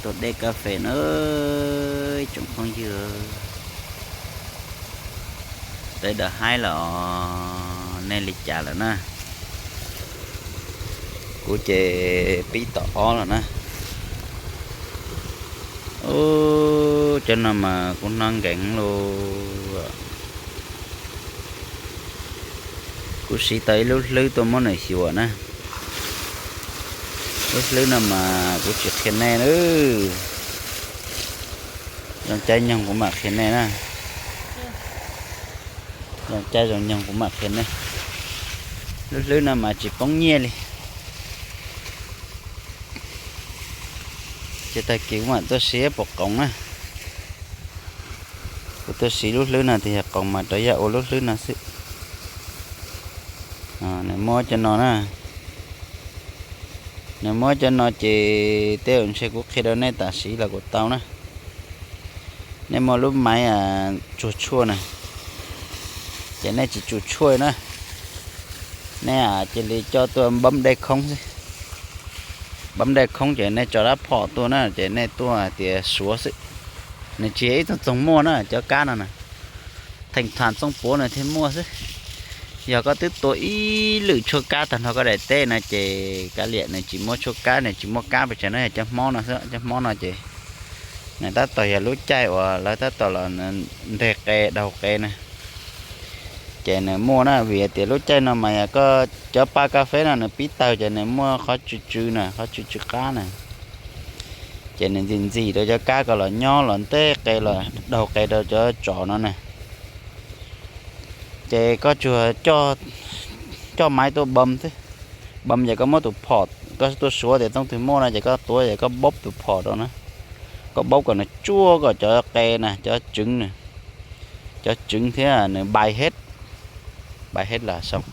Tua dej kas fes na, tsoom phooj ywg. Teb dawm haib los nej li cas lawm na? Kuv ces pib tom ob lawm na. Ub, cov no mas kuv hnov nkees lauj. Kuv siv tau ib lub hlwb tuaj muab nws xyuas na. Lub hlwb no mas kuv tsis qhia nej na. Zoo caij nyoog kuv mam qhia nej na. Zoo caij zoo nyoog kuv mam qhia nej. Lub hlwb no mas tsis poob nyiaj li. Ces tag kis kuv mam tuaj siv pom qoos na. Kuv tuaj siv lub hlwb no tias yog qoos mas rov yaj ua lub hlwb no xwb. Nws muab cov no na. Nws muab cov no ces tej zaum ntshe kuv qhia rau nej tam sim los kuj tau na. Nej muaj lub maiv tsuag tshuaj na, ces nej tsis tsum tshuaj na. Nej cia li coj tuaj npab dej khoob xwb. Npab dej khoob ces nej tso rab phom tuaj na, ces nej tuaj hais tias suav xwb. Nws tsis yog ib txoog txoog muaj na cov kab no na. Theem tham txooj puav nws thiaj muaj xwb. Yog koj twb tua ib lwm tshuaj kab tag nrho koj daim teb no ces kav liam nws tsis muaj tshuaj kab, nws tsis muaj kab pes tsawg na, yog cov hmob no xwb. Cov hmob no ces nws tab tom yog lub caij uas lawv tab tom los nteg qe daug qe na, ces nws muaj na. Vim tias lub caij no mas yog koj cov pa kas fes no nws pib tawg ces nws muaj qhov tsw tsw na, qhov tsw tsw qab na, ces nws ntxim ntxim rau cov kab kom los nyob los nteg qe los daug qe rau cov tsov no na. Ces koj tsuas coj maiv tuaj npab xwb. Npab ces koj muab tus phom, koj tuaj suav tias txooj twg muaj no ces koj tuav ces koj npab tus phom rau na. Koj npab kom nws tsuag kom cov qe na, cov tseev na, cov tseev thiab nws npai hej, npai hej los xoo.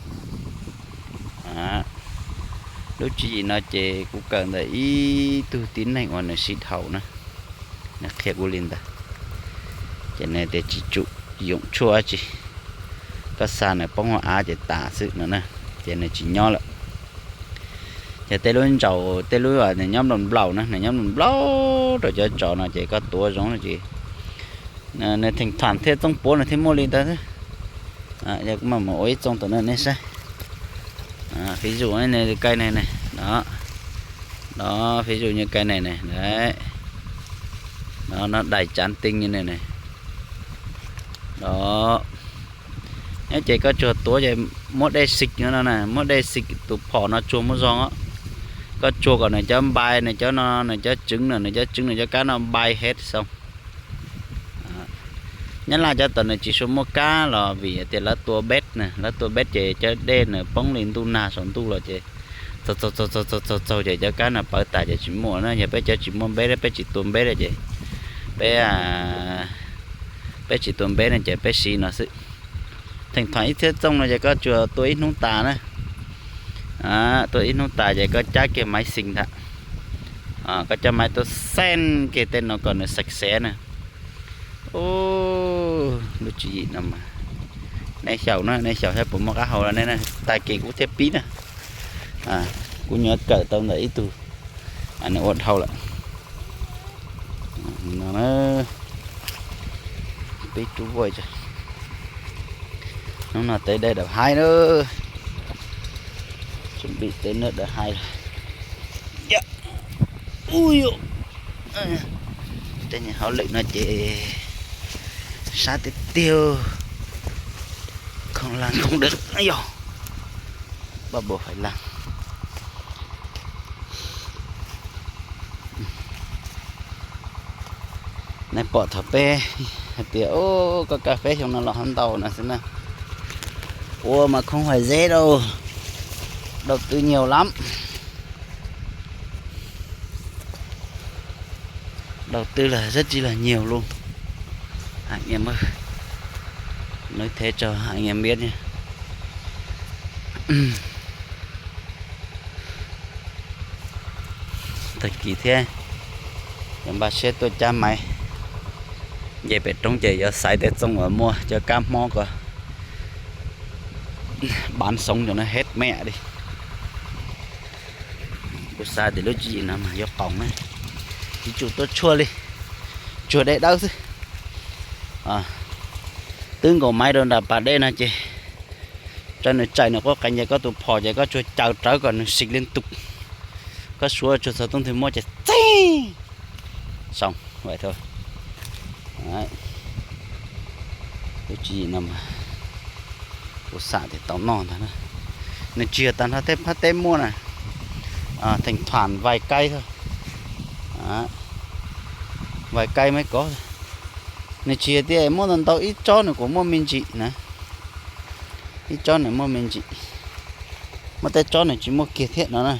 Lub tswv yim no ces kuv kawm ntawm ib tug tib neeg uas nws siv dhau na, nws qhia kuv li ntawd. Ces nws tias tsis tsum yoom tshuaj dab tsi, koj xa nws poob hauv av ces tas xwb no na, ces nws tsis nyob lawm. Ces tej lub ntsaum, tej lub nws nyob nplaum nplaum na, nws nyob nplaum nplaum rau cov tsov no ces koj tuav zoo no ces nws theem tham thiaj txooj puav nws thiaj muaj li ntawd xwb. Yog kuv mam mus ua ib txooj tom no nej saib. Phij zuj, kai ne, no, phij zuj nyuag kai ne, no, no dais tsav tee nyuag ne, no. Nyob ces koj tsuas tuav ces muab dej xim no na, muab dej xim tus phom no tsuag muaj zog. Koj tsuag kom nws cov npai, nws cov no, nws cov tseev no, nws cov tseev, nws cov kab no npai hej xoo. Nyab Laj cov tom nws tsis tshua muaj kab los vim tias lawv tua peb na, lawv tua peb ces cov dej nws poob li ntuj nag saum ntuj los ces txaug txaug txaug txaug txaug ces cov kab no pawv tas ces tsis muaj na. Yog peb cov tsis muaj peb, peb tsis tua peb ces peb, peb tsis tua peb no ces peb siv no xwb. Theem tham ib txhiab txooj no ces koj tsuas tua ib hnub tas na. Tua ib hnub tas ces koj cab kiag maiv xim ntag. Koj cab maiv tuaj xeeb kiag tej no kom nws xav xev na. Lub tswv yim no mas nej xyaum na, nej xyaum saib puas muaj qab hau los nej na, tag kis kuv thiaj pib na. Kuv nyuam kawm tau ntawm ib tug, nws ua dhau lawm. Peb rub voj, hnub no teb dej dawm haib na, tsuas pib teb dej dawm haib. Tej nyuag hauj lwm no ces sab tiag tiag, khoom laj khoom dawb yog pab pab fais laj. Nej pom thaum peb hais tias, ub, koj kas fes xyoo no los ho ntau no xwb na. Ua mas không phải dễ đâu, đầu tư nhiều lắm. Đầu tư là rất chi là nhiều luôn. Anh em ơi, nói thế cho anh em biết nhé. Tag kis thiab, yog npaj siab tuaj cab maiv nce pem roob ces yuav xaiv tej txooj uas muaj cov kab hmob ko, bán sống cho nó hết mẹ đi. Kuv xav tias lub tswv yim no mas yuav qoos na, Tsis tsum tua tshuaj li, tsuag dej dawb xwb. Twb nkaus maiv rau nram pas dej no ces tso nws tsais nws quab qees ces koj tus phom ces koj tsuag caws rawv kom nws sim li ntus. Koj suav tsuag txog tub ntwg muab ces txeeb xoo. Lub tswv yim no kuv xam tias tau noj ntag na. Nws tsis yog tag nrho tej phab teb muaj na, theem thuam vais kai, vais kai me kov. Nws tsis yog tias muaj ntau ntau, ib tsob nws kuj muaj me ntsis na, ib tsob nws muaj me ntsis, muaj tej tsob nws tsis muaj kiag thiab no na.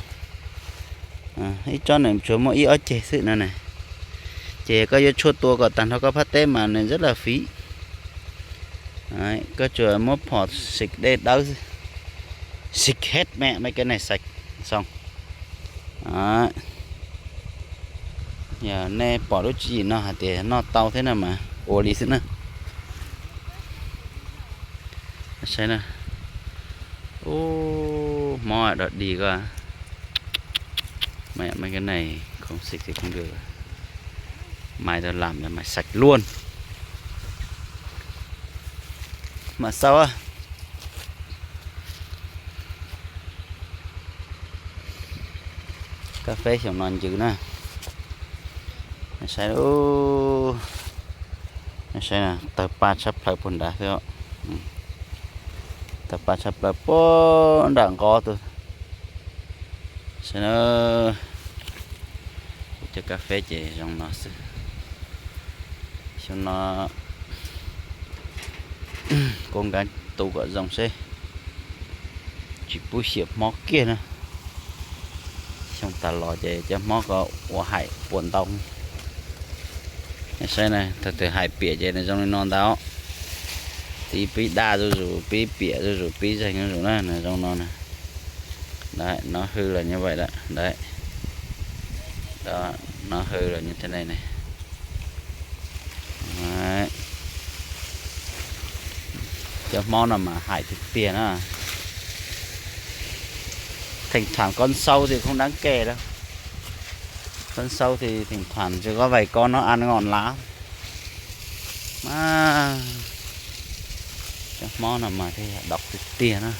Ib tsob nws tsuas muaj ib ob ceg xwb no na. Ces koj yuav tshuaj tua kom tag nrho koj phab teb mas nws rất là phí. Koj tsuas muab phom sim dej dawb xwb, sim het me me cái này sạch xong. Yog nej pom lub tswv yim no hais tias noj tau thiab no mas ua li xwb na. Saib na, ub, hmob dog dig ko. Mẹ, mấy cái này không xịt thì không được. Mai tao làm cho mày sạch luôn. Mas xaus. Kab feb xyoo no ncw na. Saib, saib tawg paj tshaj plaws puag nrad xwb. Tawg paj tshaj plaws puag nram nqov tus. Saib na, cov kab feb ces zoo no xwb. Xyoo no kuv nkav tu kom zoo seb tsis pub xyuas hmob kiag na. Xyoo tas los ces cov hmob ko ua haim ua ntau. Saib na, thaum twg haim piam ces nws zoo li no ntag. Tib pib daj zuj zus, pib piam zuj zus, pib zeeg zuj zus na, nws zoo no na. Đấy, nó hư là như vậy đó. Đấy. Đó, nó hư là như thế này này. Đấy. Cov hmob no mas haim tiag tiag na. Thỉnh thoảng con sâu thì không đáng kể đâu. Con sâu thì thỉnh thoảng chỉ có vài con nó ăn ngọn lá. Mas cov hmob no mas thiaj yog độc tiag tiag na.